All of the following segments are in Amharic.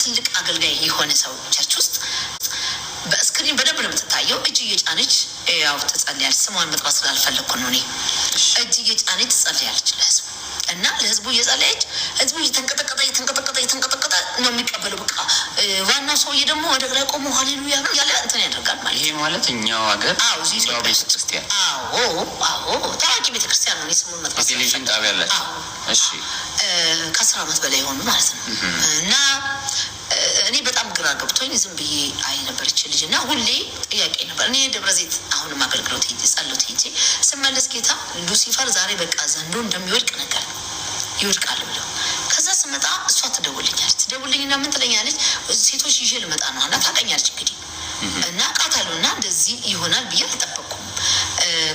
ትልቅ አገልጋይ የሆነ ሰው church ውስጥ በ screen በደንብ ነው የምትታየው። እጅ እየጫነች ያው ትጸልያለች። ስሟን መጥራት ስላልፈለግኩ ነው እኔ። እጅ እየጫነች ትጸልያለች ለህዝቡ እና ለህዝቡ እየጸለየች ህዝቡ እየተንቀጠቀጠ እየተንቀጠቀጠ እየተንቀጠቀጠ ነው የሚቀበለው። በቃ ዋናው ሰውዬ ደግሞ ወደ ላይ ቆሞ ሃሌሉያ ያለ እንትን ያደርጋል ማለት ይሄ ማለት እኛው ሀገር አዎ፣ እዚህ እኛው ኢትዮጵያ ውስጥ። ቤተክርስቲያን? አዎ፣ ታዋቂ ቤተክርስቲያን ነው። እኔ ስሙን መጥራት የቴሌቪዥን ጣቢያ አላቸው። አዎ። ከ10 ዓመት በላይ የሆኑ ማለት ነው። እና እኔ በጣም ግራ ገብቶኝ ዝም ብዬ አይ ነበር ይች ልጅ እና ሁሌ ጥያቄ ነበር። እኔ ደብረ ዘይት አሁንም አገልግሎት ሄጄ ጸሎት ሄጄ ስመለስ ጌታ ሉሲፈር ዛሬ በቃ ዘንዶ እንደሚወድቅ ነገር ይወድቃል ብለው ከዛ ስመጣ እሷ ትደውልኛለች። ትደውልኝና ምን ትለኛለች? ሴቶች ይዤ ልመጣ ነው እና ታውቀኛለች እንግዲህ እና አውቃታለሁ እና እንደዚህ ይሆናል ብዬ አልጠበቅኩም።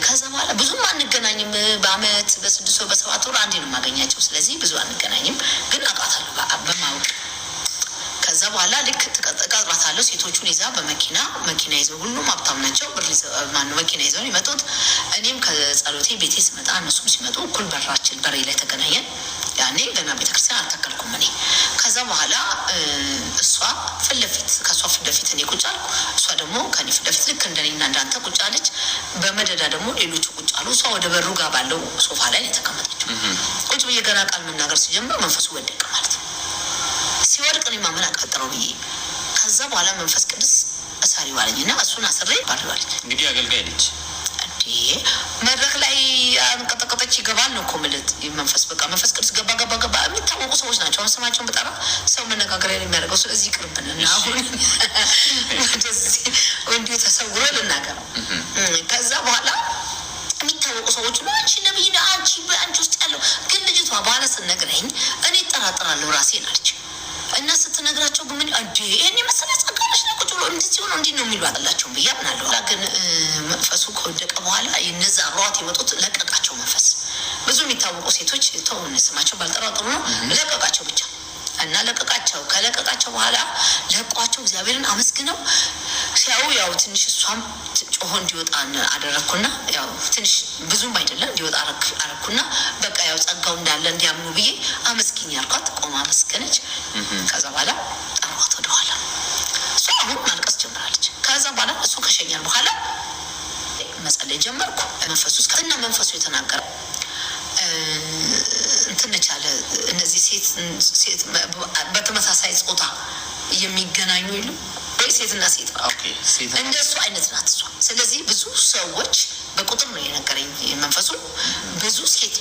ከዛ በኋላ ብዙም አንገናኝም። በአመት በ6 ወር በ7 ወር አንዴ ነው የማገኛቸው። ስለዚህ ብዙ አንገናኝም፣ ግን አውቃታለሁ በማወቅ። ከዛ በኋላ ልክ እቀጥራታለሁ። ሴቶቹን ይዛ በመኪና መኪና ይዘው ሁሉም ሀብታም ናቸው። ብር ማነው መኪና ይዘው ነው የመጡት። እኔም ከጸሎቴ ቤቴ ስመጣ እነሱም ሲመጡ እኩል በራችን በሬ ላይ ተገናኘን። ያኔ ገና ቤተክርስቲያን አልተከልኩም እኔ። ከዛ በኋላ እሷ ፊት ለፊት ከእሷ ፊት ለፊት እኔ ቁጭ አልኩ። እሷ ደግሞ ከኔ ፊት ለፊት ልክ እንደኔና እንዳንተ ቁጭ አለች። በመደዳ ደግሞ ሌሎቹ ቁጭ አሉ። እሷ ወደ በሩ ጋር ባለው ሶፋ ላይ ነው የተቀመጠችው። ቁጭ ብዬ ገና ቃል መናገር ሲጀምር መንፈሱ ወደቀ ማለት ነው። ሲወድቅ እኔ ማመን አቃጠረው ብዬ ከዛ በኋላ መንፈስ ቅዱስ እሰሪው አለኝ እና እሱን አስሬ ባለዋለች። እንግዲህ አገልጋይ ነች። እንዴ፣ መድረክ ላይ አንቀጠቀጠች ይገባል ነው እኮ የምልህ። መንፈስ በቃ መንፈስ ቅዱስ ገባ ገባ ገባ። የሚታወቁ ሰዎች ናቸው። አሁን ስማቸውን በጠራ ሰው መነጋገሪያ ነው የሚያደርገው። ስለዚህ ይቅርብን እና አሁን ወደዚህ እንዲሁ ተሰውሮ ልናገረው። ከዛ በኋላ የሚታወቁ ሰዎች ነው። አንቺ ነብይ ነህ፣ አንቺ በአንቺ ውስጥ ያለው ግን ልጅቷ በኋላ ስትነግረኝ እኔ እጠራጠራለሁ ራሴን አለች። እና ስትነግራቸው ግን ምን እንዴ ይሄን የመሰለ ጸጋነሽ ነው ቁጭ ብሎ እንደዚህ ሆኖ እንዲህ ነው የሚሉ አላቸውም ብዬ አምናለሁ። ግን መንፈሱ ከወደቀ በኋላ እነዛ አብረዋት የመጡት ለቀቃቸው መንፈስ። ብዙ የሚታወቁ ሴቶች ተውን ስማቸው ባልጠራው ጥሩ ነው። ለቀቃቸው ብቻ እና ለቀቃቸው። ከለቀቃቸው በኋላ ለቋቸው እግዚአብሔርን አመስግነው ሲያዩ ያው ትንሽ እሷም ጮሆ እንዲወጣ አደረግኩና ያው ትንሽ ብዙም አይደለም እንዲወጣ አረግኩና በቃ ያው ጸጋው እንዳለ እንዲያምኑ ብዬ አመስግኝ ያልኳት ቆማ አመስገነች። ከዛ በኋላ ጠሯት ወደኋላ። እሷ አሁን ማልቀስ ጀምራለች። ከዛ በኋላ እሱ ከሸኛል በኋላ መጸለይ ጀመርኩ። መንፈሱ እና መንፈሱ የተናገረው እንትን ቻለ። እነዚህ ሴት በተመሳሳይ ጾታ የሚገናኙ የሉም ወይ ሴትና ሴት እንደሱ አይነት ናት እሷ። ስለዚህ ብዙ ሰዎች በቁጥር ነው የነገረኝ መንፈሱ ብዙ ሴት